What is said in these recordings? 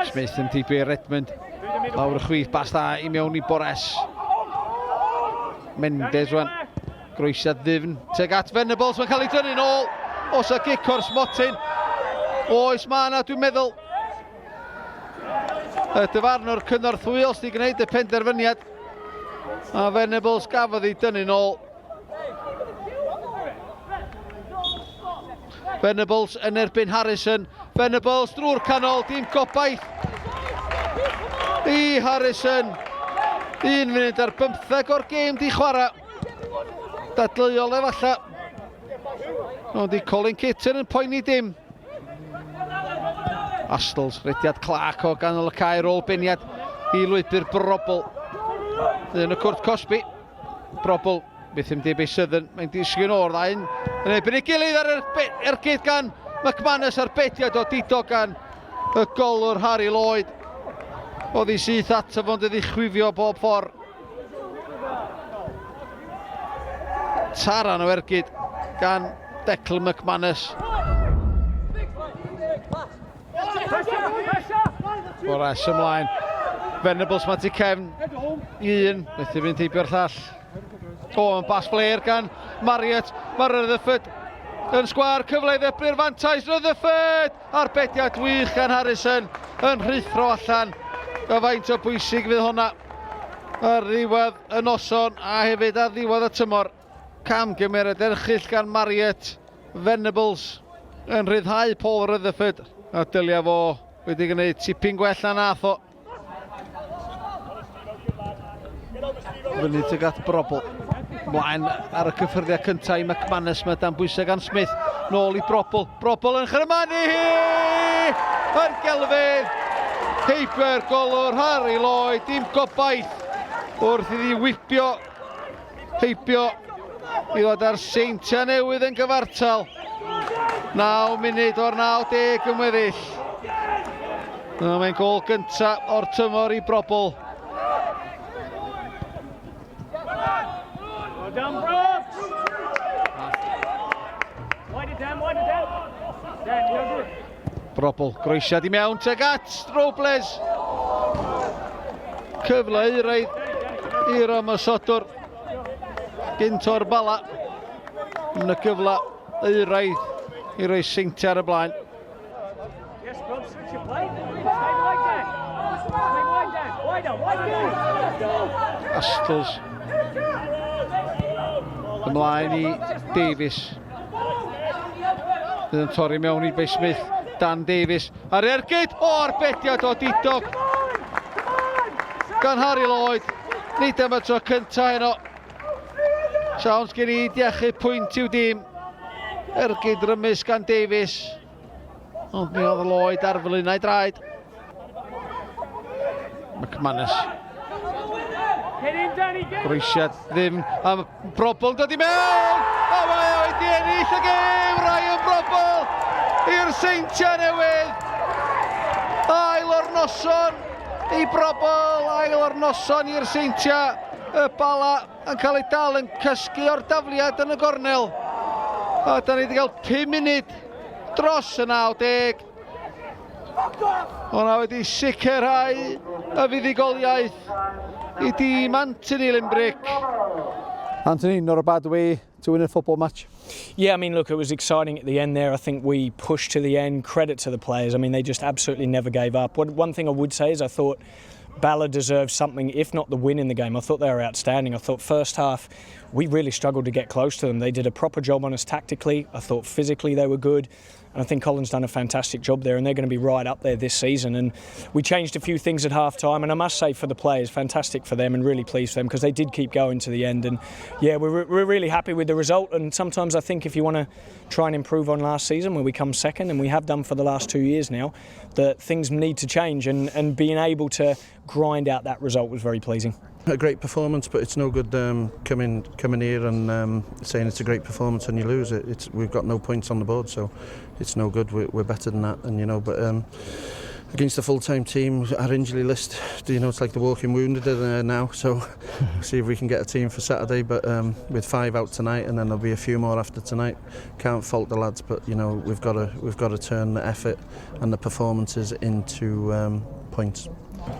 Smith yn tibio i Redmond. Lawr y chwith, bas dda i mewn i Bores. Mendes rwan. Groesiad ddyfn tuag at Venables, mae'n cael ei dynnu'n ôl. Os a gic o'r smotyn. Oes, mae yna, dwi'n meddwl. Y dyfarnwr cynorthwyol sydd wedi gwneud y penderfyniad. A Venables gafodd ei dynnu'n ôl. Venables yn erbyn Harrison. Venables drwy'r canol, dim gobaith i Harrison. 1 munud ar 15 o'r gêm di chwarae. Dadleuol efallai. Ond i Colin Kitchen yn poeni dim. Astles, rediad Clark o ganol y cae ar ôl beniad i lwybr Brobl. Yn y cwrt cosbi. Brobl, beth ym DB Southern, mae'n disgyn o'r ddain yn erbyn ei gilydd ar yr ergyd gan McManus a'r bediad o dido gan y golwr Harry Lloyd. Oedd hi syth ato fo'n dod i chwifio bob ffordd. Taran o ergyd gan Declan McManus. Bores ymlaen. Venables mae tu cefn. Un, methu fynd heibio'r llall. O, yn bas flair gan Marriott. Mae Rutherford yn sgwar, cyfle i ddebru'r fantais. Rutherford! Arbediad wych gan Harrison yn rhuthro allan. Y faint o bwysig fydd hwnna ar ddiwedd y noson a hefyd ar ddiwedd y tymor. Camgymeriad erchyll gan Marriott. Venables yn rhyddhau Paul Rutherford a dylia fo wedi gwneud tipyn gwell na nath o. Fyny tuag at Brobl. Mlaen ar y cyffyrddiad cyntaf i McManus, mae dan bwysau gan Smith. Nôl i Brobl. Brobl yn chyrmanu hi! Yn gelfydd! Heibio'r golwr Harry Lloyd, dim gobaith wrth iddi wibio heibio i ddod â'r Seintiau Newydd yn gyfartal. 9 munud o'r 90 yn weddill. Mae'n gol gyntaf o'r tymor i Brobl. Well done, Brooks! Wind it down, wind it down. Dan, you're good. Brobl, groesiad i mewn tuag at Robles. Cyfle euraidd i'r ymosodwr gynt o'r Bala. Yn y gyfle euraidd i roi Seintiau ar y blaen. Yes, Rob, switch your play. Stay wide, Dan. Stay wide, Dan. Wider, wider. Astles. Ymlaen i Davies. Bydd yn torri mewn i Bay Smith. Dan Davies. A'r ergyd! O, arbediad o didog! Gan Harry Lloyd. Nid am y tro cyntaf heno. Siawns gen i diachu pwynt i'w dîm. Ergyd rymus gan Davies. Ond mi oedd Lloyd ar flaenau draed. McManus. Groesiad ddim am Brobl yn dod i mewn! A mae o wedi ennill y gêm! Ryan Brobl i'r Seintiau Newydd! Ail o'r noson i Brobl, ail o'r noson i'r Seintiau. Y Bala yn cael ei dal yn cysgu o'r dafliad yn y gornel. A da ni wedi cael 5 munud dros y 90. Hwna wedi sicrhau y fuddugoliaeth i dîm Anthony Limbrick. Anthony, not a bad way to win a football match. Yeah, I mean, look, it was exciting at the end there. I think we pushed to the end. Credit to the players. I mean, they just absolutely never gave up. One thing I would say is I thought Bala deserved something, if not the win in the game. I thought they were outstanding. I thought first half, we really struggled to get close to them. They did a proper job on us tactically. I thought physically they were good. And I think Colin's done a fantastic job there, and they're going to be right up there this season. And we changed a few things at half time, and I must say for the players, fantastic for them and really pleased for them because they did keep going to the end. And yeah, we're, we're really happy with the result. And sometimes I think if you want to try and improve on last season, where we come second, and we have done for the last 2 years now, that things need to change, and being able to grind out that result was very pleasing. A great performance, but it's no good coming here and saying it's a great performance and you lose it. We've got no points on the board, so it's no good. We're better than that, and you know. But Against a full-time team, our injury list, it's like the walking wounded there now. So see if we can get a team for Saturday. But with five out tonight, and then there'll be a few more after tonight. Can't fault the lads, but we've got to turn the effort and the performances into points.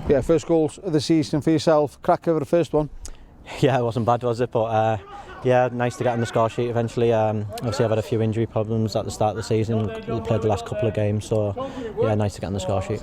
Yeah, first goals of the season for yourself. Cracker for the first one. Yeah, it wasn't bad, was it? But yeah, nice to get on the score sheet eventually. Obviously, I've had a few injury problems at the start of the season. Played the last couple of games, so yeah, nice to get on the score sheet.